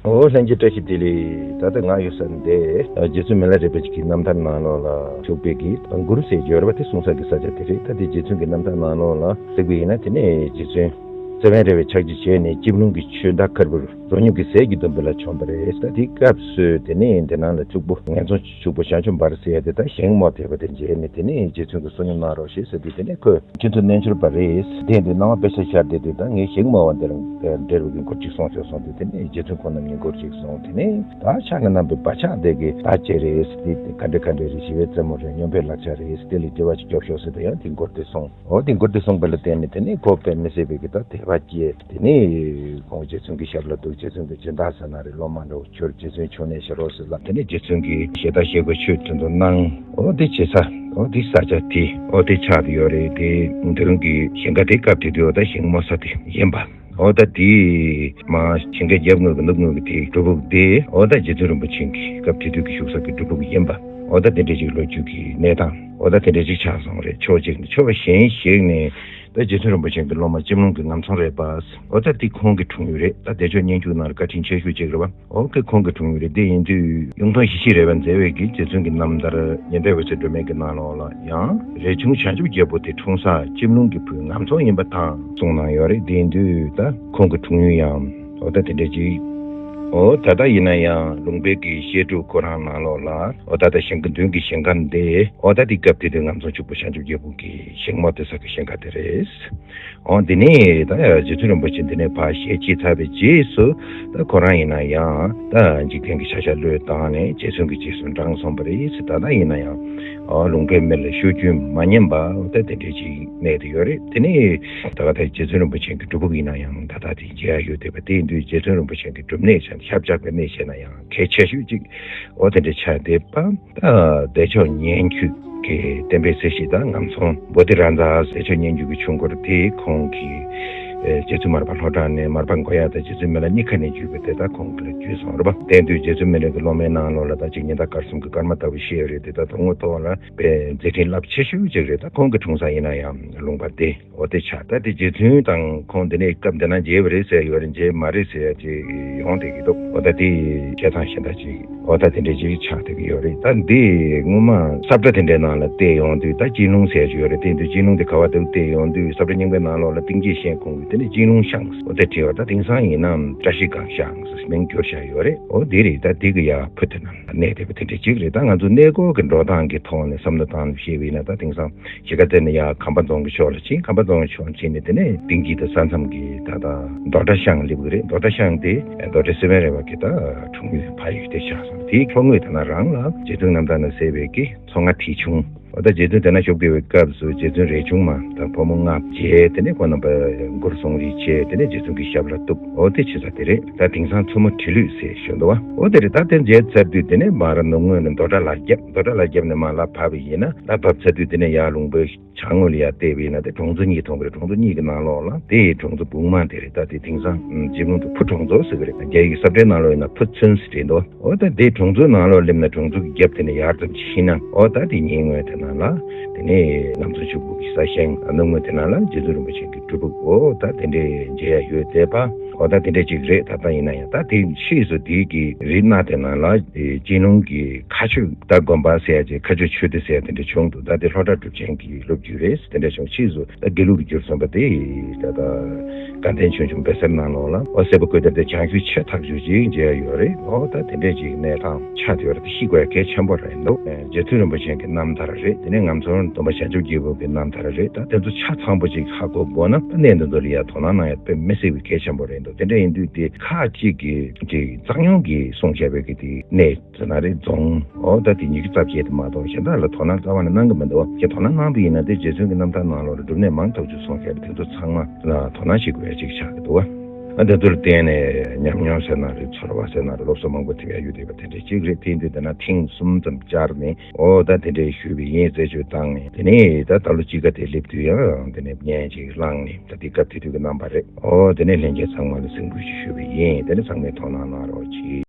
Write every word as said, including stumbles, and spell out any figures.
འོ་ལྷན་རྒྱས་བཀྲ་ཤིས་བདེ་ལེགས། ད་ལྟ་ང་ཡོད་ས་འདི་རྗེ་བཙུན་མི་ལ་རས་པ་ཅིག་གི་རྣམ་ཐར་ནང་ལོགས་ལ་བཞུགས་པའི་གི་གུ་རུ་ཟེར་ཡོད་རེད་པ། དེ་གསུང་ས་གི་ས་ཆ་དེ་རེད། ད་དེ་རྗེ་བཙུན་གྱི་རྣམ་ཐར་ནང་ལོགས་ལ་གཟིགས་པ་ཡིན་ན། དེ་ནས་རྗེ་བཙུན་རྩེ་བན་རས་པའི་ཕྱག་རྗེས་བྱས་ནས་སྐྱིབས་ལུང་གི་ཆོས་བདག་དཀར་པོར་རོ་སྙོབ་ཀྱི་ཟས་ཀྱི་སྡོམ་པ་ལ་བྱོན་པ་རེད། ད་དེའི་སྐབས་སུ་དེ་ནས་དེ་ནང་ལ་ཕྱུག་པོ་ངན་སོང་ཕྱུག་པོ་བྱང་ཆུབ་འབར་ཟེར་ཡ་དེ་ད་ཞིང་རྨོ་དེ་པ་དེ་མཇལ་ནས། དེ་ནས་རྗེ་བཙུན་གྱི་བསོད་སྙོམས་གནང་རོགས་ཞེས་ཟེར་དུས། དེ་ནས་ཁོས་ཁྱེད་ཚོ་རྣལ་འབྱོར་པ་རེད། དེ་འདི་སྣང་བ་དཔེ་ཆ་ཤར་བསྡད་དུས། ད་ངས་ཞིང་རྨོ་བ་འདིར་འབྲེལ་བའི་གི་སྐོར་ཅིག་གསུངས་ཤོག་གསུངས་དུས། དེ་ནས་རྗེ་བཙུན་ཁོང་རྣམ་གཉིས་སྐོར་ཅིག་གསུངས། དེ་ནས་ད་ཕྱག་ན་བསྣམས་པའི་བག་ཆགས་དེ་གི་ད་ཅི་རེད། དེ་ག་འདྲ་ག་འདྲ་རེད། ཞི་བའི་རྩེ་མོ་རེད། སྙོམས་པའི་ལག་ཆ་རེད། དེ་ལ་དྲི་བ་ཅིག་རྒྱོབ་ཤོག་ཟེར་དུས། ཡང་དེ་མགུར་དེ་གསུངས། འོ་དེ་མགུར་དེ་གསུངས་པ་ལ་བརྟེན་ནས། དེ་ནས་ཁོ་དཔེ་མི་སྲིད་པའི་གི་ད་དད་པ་སྐྱེས། དེ་ནས་ཁོང་རྗེ་བཙུན་གྱི་ཞབས་ལ་འདུག་རྗེ་བཙུན་གྱི་སྦྱིན་བདག་ཟེར་ན་རེད། སློབ་མ་འདྲ་བོ་གྱུར། རྗེ་བཙུན་ཆུང་ནས་ཞེ་རོགས་ཟེར་ལ། དེ་ནས་རྗེ་བཙུན་གྱིས་ཞལ་ཏ་ཞལ་སྐོར་ཆོས་དེ་ཚོ་གནང་། འོ་དེ་བྱེད་ས། འོ་དེ་ས་ཆ་དེ་འོ་དེ་ཆགས་བསྡད་ཡོད་རེད། དེ་མདུན་གྱི་ཞིང་ཁ་དེ་སྐབས་དེ་དུས་འོ་ད་ཞིང་རྨོ་ས་དེ་ཡིན་པ། འོ་ད་དེ་མ་ཞིང་ཁའི་རྒྱབ་ངོས་ཀྱི་ནུབ་ངོས་ཀྱི་དེ་སྒྲུབ་ཕུག་དེ་འོ་ད་རྗེ་བཙུན་རིན་པོ་ཆེ་གི་སྐབས་དེ་དུས་ཀྱི་བཞུགས་ས་གི་སྒྲུབ་ཕུག་ཡིན་པ། འོ་ད་དེ་འདྲ་ཅིག་ལོ་རྒྱུས་ཀྱི་གནས་སྟངས་འོ་ད་དེ་འདྲ་ཅིག་ཆགས་སོང་རེད། ཕྱོགས་གཅིག་ནས། ཕྱོགས་གཞན་ཞིག་ནས་ད་རྗེ་བཙུན་རིན་པོ་ཆེ་གི་སློབ་མ་སྐྱིབས་ལུང་གི་ངམ་ཚང་རས་པ། འོ་ད་དེ་ཁོང་གི་འཁྲུངས་ཡུལ་རེད། ད་བདེ་མཆོག་སྙན་བརྒྱུད་ནང་ལ་བཀའ་དྲིན་ཆེ་ཤོས་གཅིག་རེད་པ། འོ་ཁོ་ཁོང་གི་འཁྲུངས་ཡུལ་རེད། དེ་ཡིན་དུས་གཡུང་སྟོན་ཞི་བྱེད་རས་པ་མཛད་པའི་གི་རྗེ་བཙུན་གྱི་རྣམ་ཐར་ཉན་ཐོས་འོད་ཟེར་སྒྲོན་མེ་གི་ནང་ལོགས་ལ་ཡང་། རས་ཆུང་བྱང་ཆུབ་རྒྱལ་པོ་དེ་འཁྲུངས་ས་སྐྱིབས་ལུང་གི་བུའི་ངམ་ཚང་ཡིན་པ་དང་གསུངས་གནང་ཡོད་རེད། དེ་ཡིན་དུས་ད་ཁོང་གི་འཁྲུངས་ཡུལ་ཡང་འོ་ད་དེ་འདྲ་ཅིག་འོ་ད་ལྟ་ཡིན་ན་ཡང་ལུང་པའི་གི་བཤད་སྒྲུབ་ཁོ་རང་ནང་ལོགས་ལ། འོ་ད་ལྟ་ཞིང་ཁ་མདུན་གྱི་ཞིང་ཁ་འདི། འོ་ད་དེ་སྐབས་དེ་དུས་ངམ་ཚང་ཕྱུག་པོ་བྱང་ཆུབ་རྒྱལ་པོ་གི་ཞིང་རྨོ་དེ་ས་གི་ཞིང་ཁ་དེ་རེད། འོ་དེ་ནས་ད་རྗེ་བཙུན་རིན་པོ་ཆེ་འདི་ནས་ཕར་ཞལ་གྱིས་ཚར་བའི་རྗེས་སུ། ད་ཁོ་རང་ཡིན་ན་ཡང་ད་འཇིག་རྟེན་གྱི་ཆ་ཤས་བློས་བཏང་ནས་རྗེ་བཙུན་གྱི་རྗེས་སུ་འབྲངས་སོང་བ་རེད། ད་ལྟ་ཡིན་ན་ཡང་འོ་ལུང་པའི་མི་ལ་ཤོད་རྒྱུན་མ་ཉམས་པ་འོ་ད་དེ་འདྲ་ཅིག་གནས་དེ་ཡོད་རེད། དེ་ནས་ད་ག་ད་རྗེ་བཙུན་རིན་པོ་ཆེ་གི་སྒྲུབ་ཕུག་ཡིན་ན་ཡང་ད་ལྟ་དེ་མཇལ་ཡ་ཡོད་བསྡད་པ། དེ་ཡིན་དུས་རྗེ་བཙུན་རིན་པོ་ཆེ་གི་སྒྲུབ་གནས་བྱས་ན། ཞབས་བཅགས་པའི་གནས་བྱས་ན་ཡང་གལ་ཆེ་ཤོས་གཅིག་འོ་དེ་འདྲ་ཆགས་བསྡད་པ། ད་བདེ་མཆོག་སྙན་བརྒྱུད་ཀྱི་བསྟན་པའི་སྲིད་ཞི་དང་ངམ་ཚང་བོ་དྷི་རཱ་ཛ་བདེ་མཆོག་སྙན་བརྒྱུད་ཀྱི་ཆོས་འཁོར་དེ་ཁོང་གིས་ཨེ་རྗེ་བཙུན་མར་པ་ལྷོ་བྲག་ནས། མར་པ་མགོ་ཡག་དང་རྗེ་བཙུན་མི་ལ་གཉིས་ཀ་ནས་བརྒྱུད་པ་དེ་ད་ཁོང་གིས་བརྒྱུད་སོང་རེད་པ། དེ་ཡིན་དུས་རྗེ་བཙུན་མི་ལ་གི་སློབ་མའི་ནང་ལོགས་ལ་ད་ཅིག་ཉི་ཟླ་སྐར་གསུམ་གྱི་སྐར་མ་ལྟ་བུ་བཤད་ཡོད་རེད། དེ་ད་དོན་དངོས་ཐོག་ལ་དཔེ་མཛད་འཕྲིན་རླབས་ཆེ་ཤོས་གཅིག་རེད། ད་ཁོང་གི་འཁྲུངས་ས་ཡིན་ན་ཡང་ལུང་པ་དེ། འོ་དེ་ཆགས། ད་དེ་རྗེ་བཙུན་དང་ཁོང་དེ་ནས་སྐབས་འདི་ན་མཇལ་བ་རེད་ཟེར་ཡོད་རེད། མཇལ་མ་རེད་ཟེར་ཡ་ཅིག་ཡོང་བསྡད་ཀྱི་འདུག་འོ་ད་དེ་བཤད་སྟངས་གཞན་དག་ཅིག་འོ་ད་དེ་འདྲ་ཅིག་ཆགས་བསྡད་ཀྱི་ཡོད་རེད། ད་འདི་སྔོན་མ་ས་བཀྲ་དེ་འདྲའི་ནང་ལ་བལྟས་ཡོང་དུས། ད་སྤྱི་ལུང་ཟེར་ཅིག་ཡོད་རེད། དེ་འདུག་སྤྱི་ལུང་དེ་ག་བ་དེ་བལྟས་ཡོང་དུས། ས་བཀྲ་རྙིང་པའི་ནང་ལོགས་ལ་ཏིང་འཛིན་ཤེས་ཁོང་གིས་དེ་ནས་སྤྱི་ལུང་ཤང་འོ་དེ་བྲིས་པ། ད་དེང་སང་ཡིན་ན་བཀྲ་ཤིས་སྒང་ཤང་ཟེར་མིང་བསྒྱུར་བཞག་ཡོད་རེད། འོ་དེ་རེད། ད་དེ་གི་ཡ་ཕུ་དེ་ན་གནས་བསྡད་པ་དེ་འདྲ་ཅིག་རེད། ད་ང་ཚོ་གནས་སྐོར་གྱི་འགྲོ་སྟངས་ཀྱི་ཐོག་ནས་བསམ་བློ་བཏང་ནས་བཤད་པ་ཡིན་ན། ད་དེང་སང་གཞིས་ཀ་རྩེ་ནས་ཡར་ཁམས་པ་རྫོང་གི་ཕྱོགས་ལ་ཕྱིན། ཁམས་པ་རྫོང་གི་ཕྱོགས་ཕྱིན་ནས་དེ་ནས་ཏིང་འཛིན་དང་ས་མཚམས་ཀྱི་ད་ལྟ་རྡོ་བྲག་ཤང་སླེབས་ཀྱི་རེད། རྡོ་བྲག་ཤང་དེ་རྡོ་བྲག་སེ་བན་རས་པ་གི་ད་འཁྲུངས་ཡུལ་ཕ་ཡུལ་དེ་ཆགས་སོང་། དེའི་ལྷོ་ངོས་དེ་ན་རང་ལ་རྗེ་བཙུན་རྣམ་ཐར་ན་གསལ་བའི་གི་མཚོ་རྔ་ཁྲི་ཆུང་། འོ་ད་རྗེ་བཙུན་དེ་ན་བཞུགས་བསྡད་པའི་སྐབས་སུ་རྗེ་བཙུན་རས་ཆུང་མ་དང་བུ་མོ་ལྔ་བྱས། དེ་ནས་ཁོང་རྣམ་པ་མགུར་གསུང་རེས་བྱས། དེ་ནས་རྗེ་བཙུན་གྱི་ཞབས་ལ་གཏུགས། འོ་དེ་བྱེད་ས་དེ་རེད། ད་དེང་སང་མཚོ་མོ་ཁྲི་ལོད་ཟེར་ཞུ་འདུག་བ། འོ་དེ་རེད། ད་དེ་མཇལ་ཚར་དུས་དེ་ནས་མར་ནུབ་ངོས་ནས་རྡོ་བྲག་ལ་རྒྱབ། རྡོ་བྲག་ལ་རྒྱབ་ནས་མར་ལ་བབས་པ་ཡིན་ན། ད་བབས་ཚར་དུས་དེ་ནས་ཡར་ལུང་པའི་བྱང་ངོས་ལ་ཡར་བལྟས་པ་ཡིན་ན། དེ་གྲོང་ཚོ་གཉིས་མཐོང་གི་རེད། གྲོང་ཚོ་གཉིས་ཀྱི་ནང་ལོགས་ལ་དེ་གྲོང་ཚོ་སྦུག་མ་དེ་རེད། ད་དེ་དེང་སང་སྤྱི་ལུང་དུ་ཕུ་གྲོང་ཚོ་ཟེར་གི་རེད། རྒྱ་ཡིག་གི་ས་བཀྲའི་ནང་ལོགས་ཡིན་ན་ཕུ་ཚུན་ཟེར་འདུག་འོ་ད་དེ་གྲོང་ཚོའི་ནང་ལོགས་སླེབས་ན། གྲོང་ཚོ་གི་རྒྱབ་དེ་ནས་ཡར་ཙམ་ཕྱིན་ན། འོ་ད་དེ་ཉེ་ངོས་དེ་ནང་ལ་དེ་ནས་ངམ་ཚང་ཕྱུག་པོ་གི་ས་ཞིང་། ནུབ་ངོས་དེ་ནང་ལ་རྗེ་བཙུན་རིན་པོ་ཆེ་གི་སྒྲུབ་ཕུག་འོ་ད་དེ་འདྲའི་མཇལ་ཡ་ཡོད་བསྡད་པ། འོ་ད་དེ་འདྲ་ཅིག་རེད། ད་ལྟ་ཡིན་ན་ཡང་ད་དེ་ཕྱིས་སུ་དེ་གི་རི་སྣ་དེ་ནང་ལ་སྤྱི་ལུང་གི་མཁའ་སྤྱོད་ད་དགོན་པ་ཟེར་ཡ་ཅིག་མཁའ་སྤྱོད་ཆོས་སྡེ་ཟེར་ཡ་དེ་འདྲ་བྱུང་འདུག་ད་དེ་ལྷོ་བྲག་གྲུབ་ཆེན་གྱི་སློབ་བརྒྱུད་རེད། དེ་འདྲ་བྱུང་། ཕྱིས་སུ་ད་དགེ་ལུགས་ལ་བསྒྱུར་སོང་བ་དེ། ད་ལྟ་དགའ་ལྡན་ཆོས་འབྱུང་བེ་སར་ནང་ལོགས་ལ་འོ་སྲས་པོ་ཀོས་དར་དེ་བྱང་ཆུབ་ཆེ་ཐག་ཆོད་ཅིག་མཇལ་ཡོད་རེད། འོ་ད་དེ་འདྲས་ཅིག་གནས་སྟངས་ཆགས་བསྡད་ཡོད་རེད། དེ་ཤེས་དགོས་ཡ་གལ་ཆེན་པོ་རེད་འདུག་རྗེ་བཙུན་རིན་པོ་ཆེ་གི་རྣམ་ཐར་རེད། དེ་ནས་ངམ་ཚང་སྟོན་པ་བྱང་ཆུབ་རྒྱལ་པོ་གི་རྣམ་ཐར་རེད། ད་དེ་ཚོ་ཆ་ཚང་པོ་ཅིག་ཧ་གོ་དགོས་ན། ད་གནས་འདི་ཚོ་ལ་ཡ་དོ་སྣང་གནང་ཡ་དཔེ་མི་སྲིད་པའི་གལ་ཆེན་པོ་རེད་འདུག་དེ་འདྲ་ཡིན་དུས་དེ་ཁག་ཅིག་གིས་ཅིག་རྩ་ཡོང་གིས་གསུངས་བཞག་པའི་གི་དེ་གནས་ཟེར་ན་རེད། རྫོང་། འོ་ད་དེ་ཉི་ཤུ་རྩ་བརྒྱད་དེ་མ་གཏོགས་གཞན་དག་ལ་དོ་སྣང་རྩ་བ་ནས་གནང་གི་མི་འདུག་ཁྱེད་དོ་སྣང་གནང་བ་ཡིན་ན། དེ་རྗེ་བཙུན་གྱི་རྣམ་ཐར་ནང་ལོགས་ལ་སྒྲུབ་གནས་མང་ཐག་ཆོད་གསུངས་བཞག་པ་དེ་ཚོ་ཚང་མ་ལ་དོ་སྣང་བྱེད་དགོས་ཡ་ཅིག་ཆགས་ཀྱི་འདུག་བ། ཨ་དེ་ཚོར་བརྟེན་ནས་ཉམས་མྱོང་ཟེར་ན་རེད། ཚོར་བ་ཟེར་ན་རེད། སློབ་གསོ་མང་པོ་ཐེབས་ཡ་ཡོད་བསྡད་པ་དེ་འདྲ་ཅིག་རེད། དེ་ཡིན་དུས་དེ་ན་ཐེངས་གསུམ་ཙམ་བཅར་ནས། འོ་ད་དེ་འདྲས་ཞུས་པ་ཡིན། རྩད་གཅོད་བཏང་ནས། དེ་ནས་ད་ད་ལོ་དཔྱིད་ཀ་དེ་སླེབས་དུས་ཡང་དེ་ནས་བརྙན་ཅིག་བླངས་ནས། ད་དེ་སྐབས་དེ་དུས་ཀྱི་རྣམ་པ་རེད། འོ་དེ་ནས་ལྷན་རྒྱས་ཚང་མ་ལ་གཟིགས་འབུལ་ཅིག་ཞུས་པ་ཡིན། དེ་ནས་ཚང་མས་དོ་སྣང་གནང་རོགས་གྱིས།